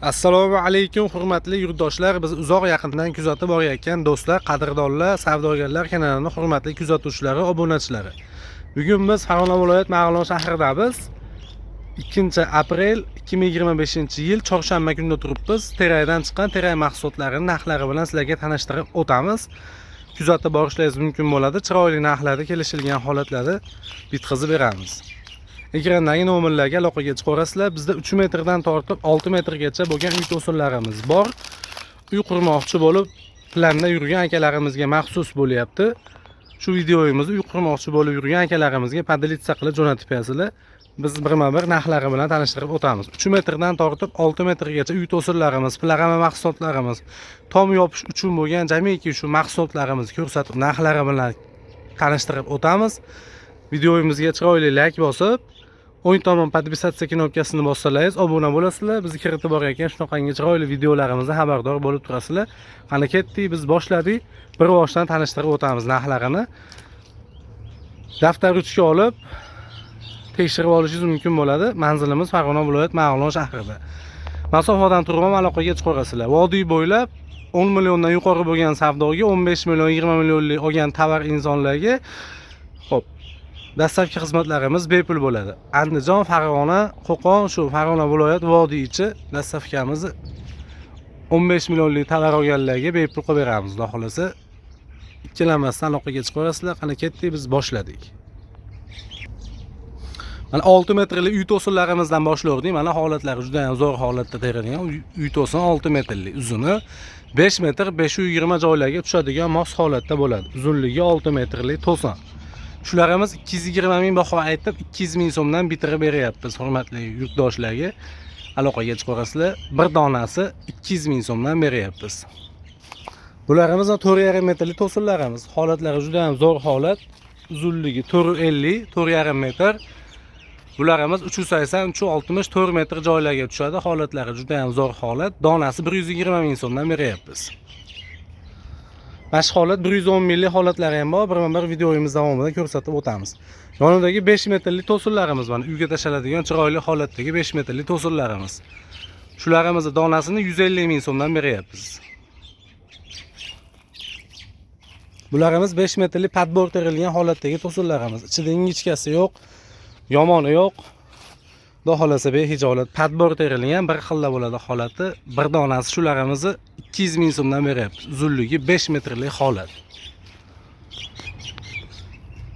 Assalomu alaykum hurmatli yurtdoshlar, biz uzoq yaqindan kuzatib borayotgan do'stlar, qadrdonlar, savdogarlar kanalini hurmatli kuzatuvchilari, obunachilari. Bugun biz Farg'ona viloyat Marg'ilon shahridamiz. 2 aprel 2025-yil chorshanba kunida turibmiz. Teraydan chiqqan teray mahsulotlarining narxlari bilan sizlarga tanishtirib o'tamiz. Kuzatib borishlaringiz mumkin bo'ladi. Chiroyli narxlarda kelishilgan holatlarda bitkazib beramiz. Ekrandagi nomerlarga aloqaga chiqarasizlar. Bizda 3 metrdan tortib 6 metrgacha bo'lgan uy to'sinlarimiz bor. Uy qurmoqchi bo'lib planda yurgan akalarimizga maxsus bo'lyapti. Shu videomizni uy qurmoqchi bo'lib yurgan akalarimizga поделиться qilib jo'natib berasizlar. Biz birma-bir narxlari bilan tanishtirib o'tamiz. 3 metrdan tortib 6 metrgacha uy to'sinlarimiz, pilag'ama mahsulotlarimiz, tom yopish uchun bo'lgan jamiki shu mahsulotlarimizni ko'rsatib narxlari bilan tanishtirib o'tamiz. Videomizga chiroyli like bosib, o'ng tomon подписаться knopkasini bossalaringiz obuna bo'lasizlar. Bizni kiritib borayotgan shunaqangi chiroyli videolarimizdan xabardor bo'lib turasizlar. Qani ketdik, biz boshladik. Bir boshdan tanishtirib o'tamiz narxlarini. Daftar ruchka olib tekshirib olishingiz mumkin bo'ladi. Manzilimiz Farg'ona viloyat Marg'ilon shahrida. Masofadan turib ham aloqaga chiqarasizlar. Vodiy bo'ylab 10 milliondan yuqori bo'lgan savdoga 15 million, 20 millionlik olgan tovar insonlarga xo'p, dastlabki xizmatlarimiz bepul bo'ladi. Andijon, Farg'ona, Qo'qon, shu Farg'ona viloyat vodiy ichi dastlabkimizni 15 millionlik tovar olganlarga bepul qilib beramiz. Xudo xolasa ikkilanmasdan aloqaga chiqarasizlar. Qani ketdik, biz boshladik. Mana 6 metrli uy to'sinlarimizdan boshlardik. Mana holatlari juda ham zo'r holatda terilgan uy to'sin 6 metrli, uzuni 5 metr 520 joylarga tushadigan mos holatda bo'ladi. Uzunligi 6 metrli to'sin. Shularimiz 220 ming baho aytib 200 ming so'mdan bitirib beryapmiz hurmatli yurtdoshlarga. Aloqaga chiqarasizlar. Bir donasi 200 ming so'mdan beryapmiz. Bularimiz 4,5 metrli to'sinlarimiz. Holatlari juda ham zo'r holat. Uzunligi 4,50, 4,5 metr. Bularimiz 380, 360, 4 metr joylarga tushadi. Holatlari juda ham zo'r holat. Donasi 120 ming so'mdan beryapmiz. Mana shu holat 110 minglik holatlari ham bor. Birma-bir videomiz davomida ko'rsatib o'tamiz. Yonidagi 5 metrli to'sinlarimiz mana uyga tashaladigan chiroyli holatdagi 5 metrli to'sinlarimiz. Shularimizni donasini 150 ming so'mdan beryapmiz. Bularimiz 5 metrli podbor terilgan holatdagi to'sinlarimiz. Ichida ingichkasi yo'q, yomoni yo'q. Xudo xolasa behijolat podbor terilgan bir xilda bo'ladi holati. Bir donasi shularimizni 200 ming so'mdan beryapmiz. Uzunligi 5 metrli holat.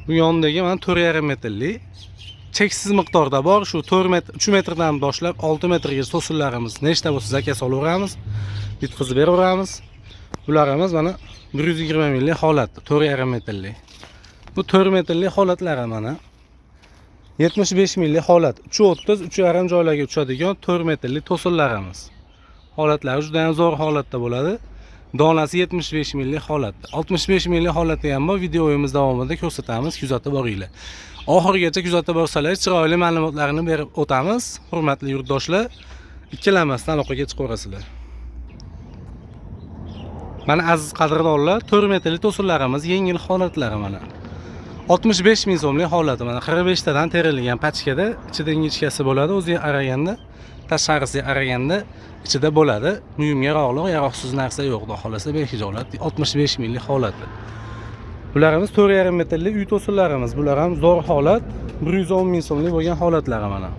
Bu yonidagi mana 4,5 metrli cheksiz miqdorda bor. Shu 4 metr, 3 metrdan boshlab 6 metrgacha to'sinlarimiz nechta bo'lsa zakaz olaveramiz, bitkazib beraveramiz. Bularimiz mana 120 minglik holat, 4,5 metrli. Bu 4 metrli holatlari mana 75 minglik holat, 3.30, 3.5 joylarga tushadigan 4 metrli to'sinlarimiz. Holatlari juda ham zo'r holatda bo'ladi. Donasi 75 minglik holatda. 65 minglik holati ham bor. Videomiz davomida ko'rsatamiz, kuzatib boringlar. Oxirigacha kuzatib borsalar chiroyli ma'lumotlarni berib o'tamiz. Hurmatli yurtdoshlar, ikkilanmasdan aloqaga chiqaverasizlar. Mana aziz qadrdonlar, 4 metrli to'sinlarimiz yengil holatlari mana. 65 ming so'mlik holati mana 45 tadan terilgan pachkada ichida ingichkasi bo'ladi, o'ziga qaraganda, tashqarisiga qaraganda ichida bo'ladi. Buyumga yaroqliq, yaroqsiz narsa yo'q, xudo xolasa behijolat 65 minglik holati. Bularimiz 4,5 metrli uy to'sinlarimiz. Bular ham zo'r holat, 110 ming so'mlik bo'lgan holatlari mana.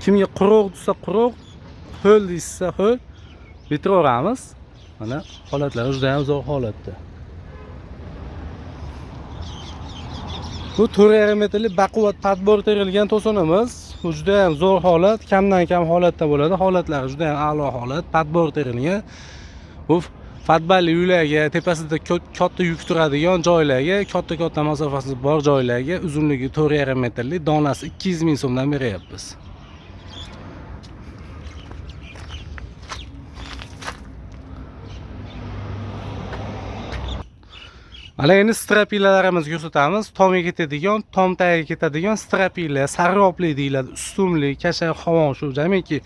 Kimga quruq desa quruq, ho'l desa ho'l, bitiraveramiz. Mana holatlari juda ham zo'r holatda. Bu 4,5 metrli baquvvat podbor terilgan to'sinimiz. Bu juda ham zo'r holat, kamdan kam holatda bo'ladi. Holatlari juda ham a'lo holat, podbor terilgan. Bu fadballi uylarga, tepasida katta yuk turadigan joylarga, katta-katta masofasi bor joylarga uzunligi 4,5 metrli donasi 200 ming so'mdan beryapmiz. Mana endi strapilalarimizni ko'rsatamiz. Tomga ketadigan, tom tagiga ketadigan strapila, sarropli deyiladi, ustunli, kasha, havon, shu jamiki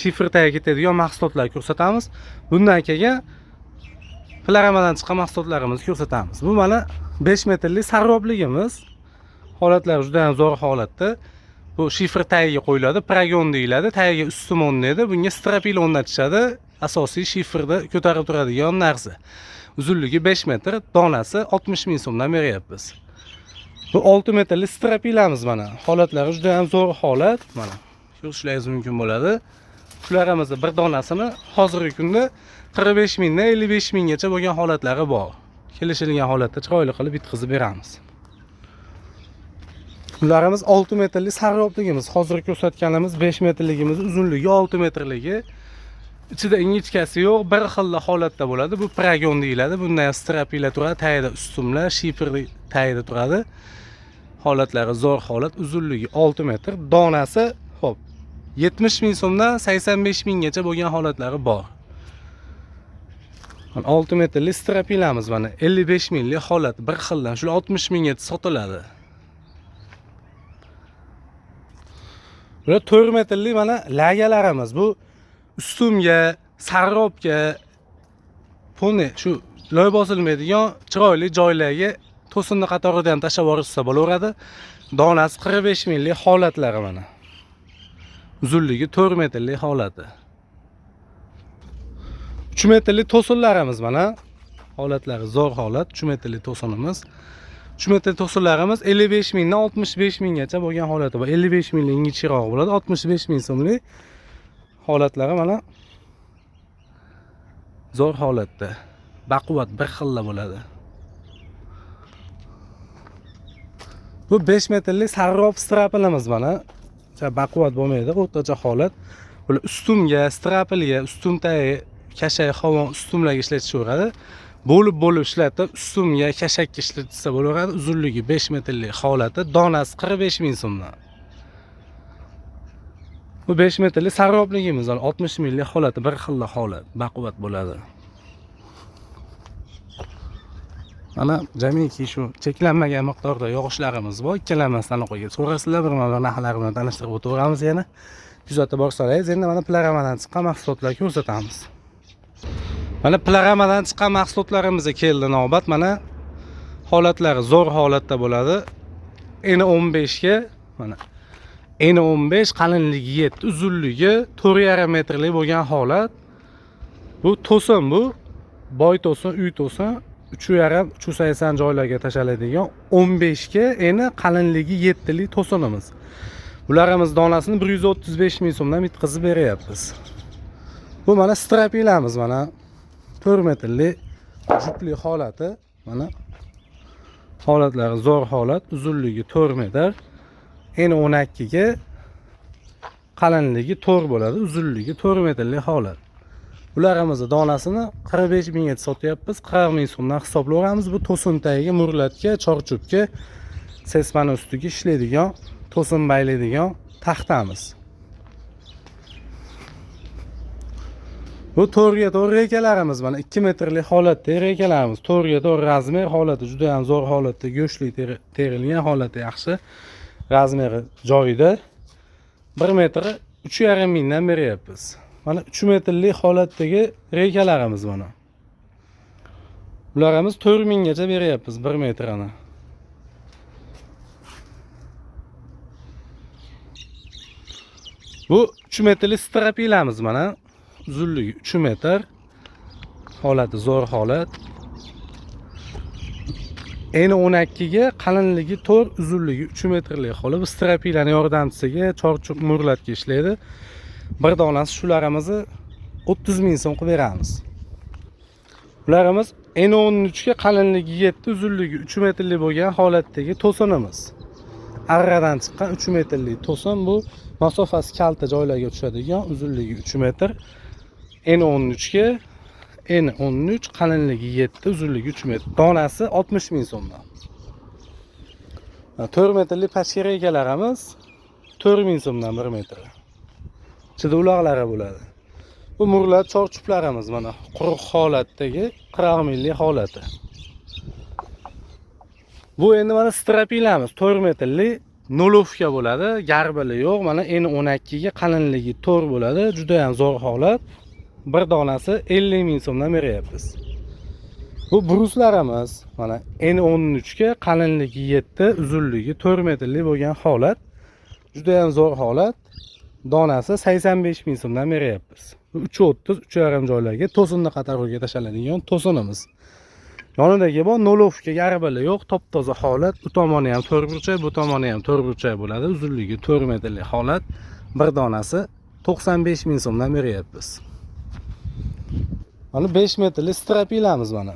shifr tagiga ketadigan mahsulotlar ko'rsatamiz. Bundan keyin Pilaramadan chiqqan mahsulotlarimizni ko'rsatamiz. Bu mana 5 metrli sarrobligimiz. Holatlari juda ham zo'r holatda. Bu shifr tagiga qo'yiladi, progon deyiladi, tagiga ustum o'rnaydi, bunga strapil o'rnatishadi. Asosiy shifrda ko'tarib turadigan narsa. Uzunligi 5 metr, donasi 60 ming so'mdan beryapmiz. Bu 6 metrli strapilamiz mana. Holatlari juda ham zo'r holat mana. Ko'rishingiz mumkin bo'ladi. Shularimizni bir donasini hozirgi kunda 45 mingdan 55 minggacha bo'lgan holatlari bor. Kelishilgan holatda chiroyli qilib bitkazib beramiz. Bularimiz 6 metrli sarrobligimiz. Hozir ko'rsatganimiz 5 metrligimiz uzunligi 6 metrligi. Ichida ingichkasi yo'q, bir xil holatda bo'ladi. Bu progon deyiladi. Bunda ham strapila turadi, tagida ustunlar, shifrli tagida turadi. Holatlari zo'r holat, uzunligi 6 metr, donasi xo'p 70 ming so'mdan 85 minggacha bo'lgan holatlari bor. Mana 6 metrli strapilamiz mana 55 minglik holat, bir xildan shular 60 mingga sotiladi. Bular 4 metrli mana lagalarimiz. Bu ustumga, sarrobga, poni shu loy bosilmaydigan chiroyli joylarga to'sinni qatorida ham tashlab yuborsa bo'laveradi. Donasi 45 minglik holatlari mana. Uzunligi 4 metrlik holati. 3 metrli to'sinlarimiz mana. Holatlari zo'r holat. 3 metrli to'sinimiz. 3 metr to'sinlarimiz 55 mingdan 65 minggacha bo'lgan holati bor. 55 minglik ingichkaroq bo'ladi, 65 ming so'mlik holatlari mana zo'r holatda. Baquvvat bir xilla bo'ladi. Bu 5 metrlik sarrob strapilimiz mana. Baquvvat bo'lmaydi, o'rtacha holat. Bular ustumga, strapilga, ustum tagi, kashak, xovon ustumlarga ishlatishaveradi. Bo'lib ishlatib, ustumga, kashakka ishlatsa bo'laveradi. Uzunligi 5 metrlik holati, donasi 45 ming so'mdan. Bu 5 metrlik sarrobligimiz 60 minglik holati, bir xil holat, baquvvat bo'ladi. Mana jamiki shu cheklanmagan miqdorda yog'ishlarimiz bor. Ikkilanmasdan aloqaga so'rasizlar, bir-bir narxlar bilan tanishtirib o'taveramiz yana. Kuzatib borsangiz, endi mana pilaramadan chiqqan mahsulotlarni ko'rsatamiz. Mana pilaramadan chiqqan mahsulotlarimizga keldi navbat. Mana holatlari zo'r holatda bo'ladi. N15 ga mana N15 qalinligi 7, uzunligi 4,5 metrlik bo'lgan holat. Bu to'sin, bu boy to'sin, uy to'sin. 3,5, 380 joylarga tashaladigan 15 ga eni qalinligi 7 lik to'sinimiz. Bularimiz donasini 135 ming so'mdan bitkazib beryapmiz. Bu mana strapilamiz mana 4 metrlik jupli holati. Mana holatlari zo'r holat, uzunligi 4 metr, eni 12 ga qalinligi 4 bo'ladi, uzunligi 4 metrlik holat. Bularimizni donasini 45 mingga sotyapmiz, 40 ming so'mdan hisoblayveramiz. Bu to'sin tagiga, murlatga, chorcho'pga, sesmani ustiga ishlaydigan, to'sin baylaydigan taxtamiz. Bu 4ga 4 reykalarimiz mana 2 metrlik holatda reykalarimiz. 4ga 4 razmer holati juda ham zo'r holatda, go'shtli terilgan holati yaxshi. Razmeri joyida. 1 metri 3,5 mingdan beryapmiz. Mana 3 metrlik holatdagi reykalarimiz mana. Bularimiz 4 minggacha beryapmiz 1 metrini. Bu 3 metrlik strapilamiz mana. Uzunligi 3 metr. Holati zo'r holat. Eni 12 ga, qalinligi 4, uzunligi 3 metrlik holat. Bu strapilani yordamchisiga, chorcho'p murlatga ishlaydi. Bir donasi shularimizni 30 ming so'm qilib beramiz. Bularimiz eni 13 ga, qalinligi 7, uzunligi 3 metrlik bo'lgan holatdagi to'sinimiz. Arradan chiqqan 3 metrlik to'sin, bu masofasi kalta joylarga tushadigan, uzunligi 3 metr. Eni 13 ga, eni 13, qalinligi 7, uzunligi 3 metr. Donasi 60 ming so'mdan. 4 metrlik pastki reykalarimiz 4 ming so'mdan 1 metr. Ichida uloqlari bo'ladi. Bu murlat chorchuplarimiz mana quruq holatdagi 40 minglik holati. Bu endi mana strapilamiz 4 metrlik nolovka bo'ladi, garbili yo'q. Mana eni 12 ga, qalinligi 4 bo'ladi. Juda ham zo'r holat. Bir donasi 50 ming so'mdan beryapmiz. Bu bruslarimiz mana N13 ga qalinligi 7, uzunligi 4 metrli bo'lgan holat. Juda ham zo'r holat. Donasi 85 ming so'mdan beryapmiz. Bu 3.30, 3.5 joylarga to'sinni qatoriga tashlanadigan to'sinimiz. Yonidagi bu nolovka garbili yo'q, top-toza holat. Bu tomoni ham 4 burchak, bu tomoni ham 4 burchak bo'ladi. Uzunligi 4 metrli holat. Bir donasi 95 ming so'mdan beryapmiz. Mana 5 metrli strapilamiz mana.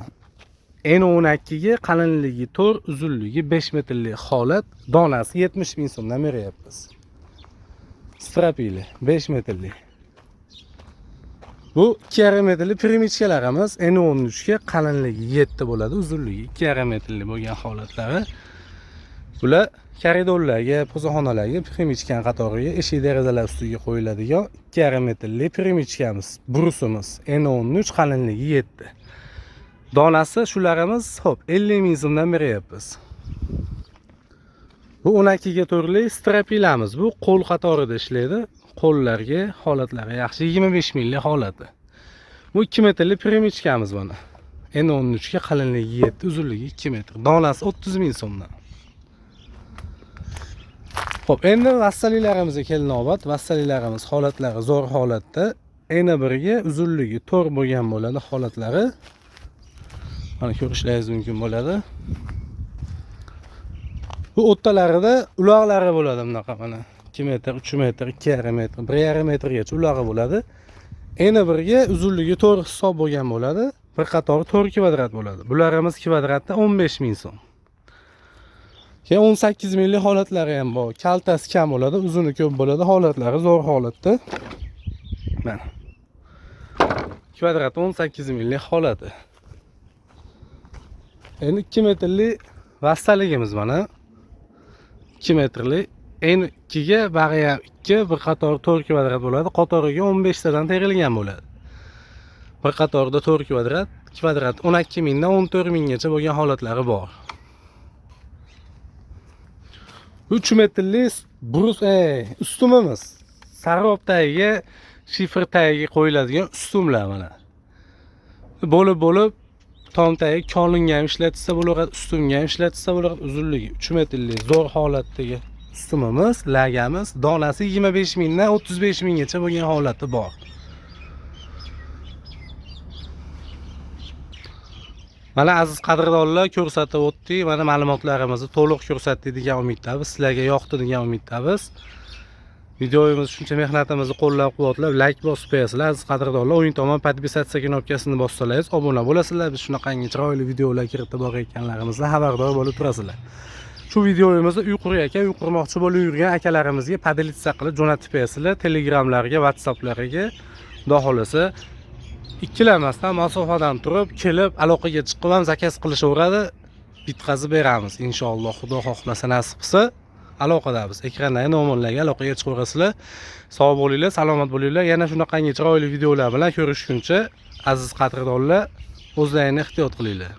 N12 ga qalinligi 4, uzunligi 5 metrli holat. Donasi 70 ming so'mdan beryapmiz. Strapili 5 metrli. Bu 2,5 metrli primichkalarimiz N13 ga qalinligi 7 bo'ladi, uzunligi 2,5 metrli bo'lgan holatlari. Bular koridorlarga, po'zaxonalarga primichkani qatoriga eshik derazalar ustiga qo'yiladigan 2,5 metrli primichkamiz, brusimiz N13 qalinligi 7. Donasi shularimiz xo'p 50 ming so'mdan beryapmiz. Bu 12 ga to'rtli strapilamiz. Bu qo'l qatorida ishlaydi. Qo'llarga holatlari yaxshi, 25 minglik holati. Bu 2 metrli primichkamiz mana. N13 ga qalinligi 7, uzunligi 2 metr. Donasi 30 ming so'mdan. Xo'p, endi vassalilarimizga keldi navbat. Vassalilarimiz holatlari zo'r holatda. N1 ga uzunligi 4 bo'lgan bo'ladi holatlari. Mana ko'rishlaringiz mumkin bo'ladi. Bu o'rtalarida uloqlari bo'ladi bunaqa mana 2 metr, 3 metr, 2,5 metr, 1,5 metrgacha ulog'i bo'ladi. N1 ga uzunligi 4 hisob bo'lgan bo'ladi. Bir qatori 4 kvadrat bo'ladi. Bularimiz kvadratda 15 ming so'm. Keyin 18 minglik holatlari ham bor. Kaltasi kam bo'ladi, uzuni ko'p bo'ladi, holatlari zo'r holatda. Mana. Kvadrat 18 minglik holati. Endi 2 metrli vassaligimiz mana. 2 metrli N2 ga bag'i ham 2, bir qatori 4 kvadrat bo'ladi. Qatoriga 15 tadan terilgan bo'ladi. Bir qatorda 4 kvadrat, kvadrat 12 mingdan 14 minggacha bo'lgan holatlari bor. 3 metrli brus ustunimiz. Sarrob tagiga, shifr tagiga qo'yiladigan ustunlar mana. Bo'lib-bo'lib tom tagiga kolinga ham ishlatsa bo'ladi, ustunga ham ishlatsa bo'ladi. Uzunligi 3 metrli zo'r holatdagi ustunimiz, lagamiz donasi 25 mingdan 35 minggacha bo'lgan holati bor. Mana aziz qadrdonlar, ko'rsatib o'tdik. Mana ma'lumotlarimizni to'liq ko'rsatdik degan umiddamiz. Sizlarga yoqdi degan umiddamiz. Videomiz shuncha mehnatimizni qo'llab-quvvatlab like bosib qo'yasizlar aziz qadrdonlar. O'ng tomon podpisatsiya knopkasini bossangiz obuna bo'lasizlar. Biz shunaqangi chiroyli videolar kiritib borayotganlarimizdan xabardor bo'lib turasizlar. Shu videomizni uy qurayotgan, uy qurmoqchi bo'lib yurgan akalarimizga podelitsiya qilib jo'natib qo'yasizlar. Telegramlarga, WhatsApplarga. Xudo xolasa ikkilanmasdan masofadan turib kelib aloqaga chiqib ham zakaz qilishaveradi. Bitkazib beramiz inshaalloh, Xudo xohlasa, nasib qilsa. Aloqadamiz. Ekrandagi nomerlarga aloqaga chiqaverasizlar. Sog' bo'linglar, salomat bo'linglar. Yana shunaqangi chiroyli videolar bilan ko'rishguncha aziz qadrdonlar, o'zlaringni ehtiyot qilinglar.